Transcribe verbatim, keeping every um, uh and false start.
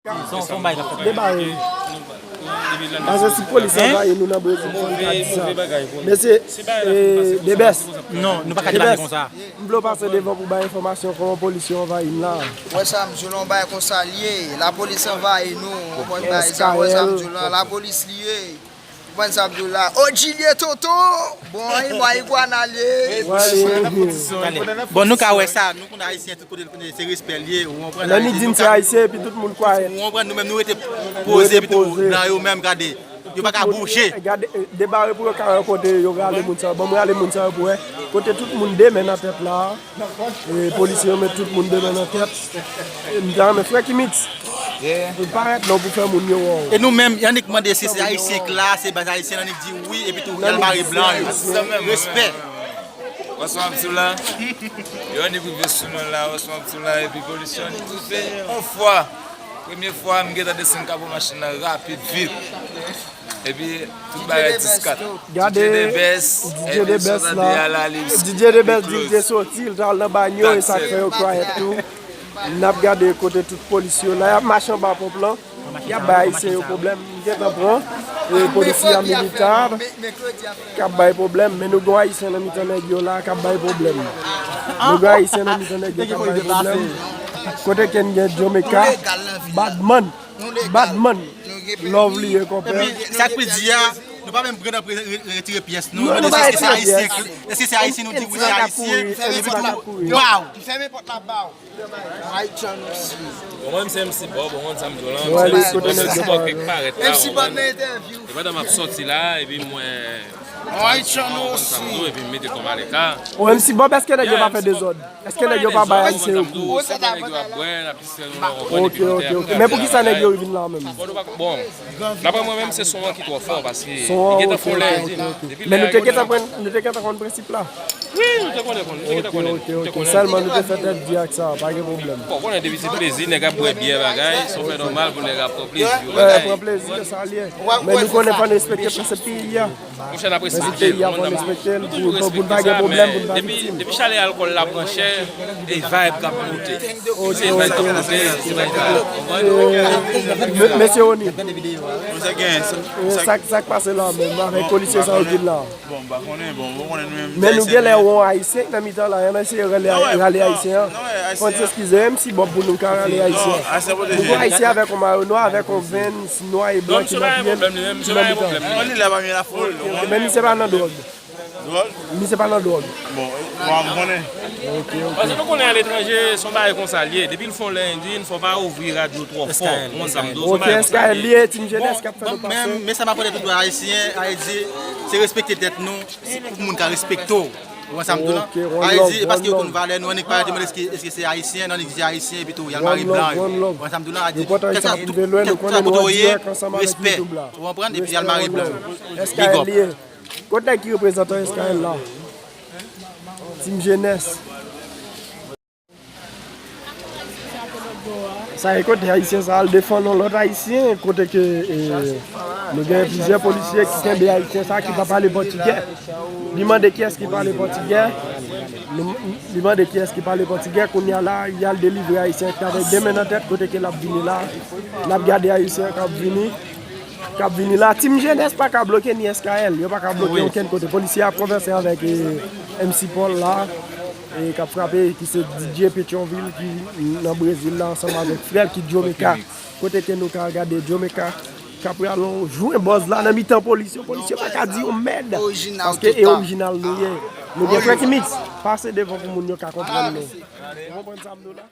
Se yon, se yon bagay k ap fèt. Debare. Paske si polis anvayi nou nan Brezil, fò n ka di sa. Mesye, eh, Debès. Non, nou pa ka debare konsa. M vle w pase devan pou bay enfòmasyon kòman polis yo anvayi n la. Wè sa m di w la, yon bagay konsa l ye. Lapolis anvayi nou. Ou konprann bagay sa, wè sa m di w la, lapolis li ye. Ou konprann sa m di w la? Odjilye Toto! Bon, ann mwa Igwanale. Bon, nou ka wè sa, nou konn Ayisyen tout kote l konn se respè l ye, ou konprann? Lè ni di n se Ayisyen, epi tout moun kwayèt. Ou konprann, nou menm nou rete poze, epi tou blan yo menm, gade, yo pa ka bouje. Gade, eh, debare pou yo ka wè kote yo rale moun sa yo. Bon, m rale moun sa yo pou wè. Kote tout moun de men nan tèt la. E polisye yo met tout moun de men nan tèt. E m ta renmen frè Kimix. Ou parèt non pou fè moun yo wè w. E nou menm, y annik mande si se Ayisyen k la, se baz Ayisyen, annik di wi, epi tou y al mare blan yo. Respè. Osman Abdullah. Yo annik rive sou nou la, Osman Abdullah, epi polisye annik rive yon fwa. Premye fwa, m gentan desann kapo machin nan rapid, vit. Epi, tout bagay dis kat. Gade, D J Debès, D J Debès la. D J Debès di l te soti, l t al nan banyo, e sa k fè yo kwayèt tou. N ap gade kote tout polis yo la, y ap mache anba ponp lan. Y ap bay Ayisyen yo pwoblèm. M gentan pran, e, polisye a milita k ap bay pwoblèm, men nou gen Ayisyen nan mitan nèg yo la k ap bay pwoblèm. Nou gen Ayisyen nan mitan nèg yo k ap bay pwoblèm. Kote ke n gen Jamaica, Badman. Badman, love li ye, konpè. Epi, sa k pi di a, nou pa menm pran nan pre-, re-, retire pyès, nou. Nou, nou pa retire pyès. Èske se Ayisyen, èske se Ayisyen, nou di wi, se Ayisyen, epi tou, baw. Fèmen pòt la, baw. Bon, mwen, se M C Bob, ou konn sa m di w la, M C Bob, M C Bob ki parèt la, ou konprann. E pandan m ap sòti la, epi mwen, ou konn sa m di w, epi m mete kò m alèka. O M C Bob, èske nèg yo pa fè dezòd? Èske nèg yo pa bay Ayisyen yo kou? Ok, ok, ok. Men poukisa nèg yo vin la menm? Bon, daprè mwen menm, se son an ki twò fò, paske li gentan fè yon lè. Men nou te gentan konn, nou te gentan konn prensip la. Wi, nou te konnen, nou te gentan konnen. Ok, ok, ok. Sèlman nou te fè tèt di ak sa, pa gen pwoblèm. Bon, konnen depi se plezi, nèg ap bwè byè bagay, se yon fè nòmal pou nèg ap pran plezi yo bagay. Pran plezi, sa l ye. Men nou konnen fò n respekte prensip peyi a. Monchè, n ap respekte l. Peyi a, fò n respekte l pou, pou n pa gen pwoblèm, pou n pa viktim. Depi chalè alkòl la pran chè, e vibe k ap monte. Se vibe k ap monte, se vibe k ap monte. Mesye Oni, sa k pase la menm avèk polisye sa yo di la? Bon, m pa konnen, bon, m pa konnen nou menm. Men nou gen lè wè yon Ayisyen nan mitan la, y ann eseye rale, rale Ayisyen an. Fò n eskize M C Bob pou nou ka rale Ayisyen an. Nou gen Ayisyen avèk yon mayo nwa, avèk yon Vans nwa e blan ki nan pye l, ki nan mitan. Non, li la pami lafoul. Men misye pa nan dwòg. Dwòg? Misye pa nan dwòg. Bon, m pa konnen. Ok, ok. Paske nou konnen aletranje, se yon bagay konsa l ye. Depi l fè yon lè endin, fò pa ouvri radyo twò fò. Ou konn sa m di w, se yon bagay konsa l ye. Ok, S K L li ye, Team Jenès k ap fè nou pase. Men sa m ap mande tout Ayisyen, Ayiti, se respekte tèt nou. Se pou moun ka respekte w. Ou wè sa m di w la? Ayiti, e paske yo konn valè nou, annik pa rete mande èske, èske se Ayisyen, annik di se Ayisyen, epi tou, y al mare blan yo. Ou wè sa m di w la? Ayiti, kèlkeswa kote w ye, respè. Ou konprann? Epi y al mare blan yo. Big up. Kot nèg ki reprezantan S K L la? Team Jenès. Sa e kote Ayisyen sa al defann yon lòt Ayisyen, kote ke, e, nou gen plizyè polisye ki kenbe Ayisyen sa ki pa pale pòtigè. Li mande kiyès ki pale pòtigè. Nou, li mande kiyès ki pale pòtigè. Kounye a la, y al delivre Ayisyen ki avèk de men nan tèt, kote ke l ap vini la. N ap gade Ayisyen k ap vini. K ap vini la. Team Jenès pa ka bloke ni S K L, yo pa ka bloke okenn kote. Polisye ap konvèse avèk, e, M C Paul la, e, k ap frape, ki se D J Petyonvil, ki nan Brezil la, ansanm avèk frè l ki Jamaica. Kote ke nou ka gade Jamaica, k ap pral jwenn bòz la nan mitan polis yo. Polis yo pa ka di yon mèd, paske e orijinal nou ye. Nou gen frè Kimix, pase devan pou moun yo ka konprann nou. Ou konprann sa m di w la?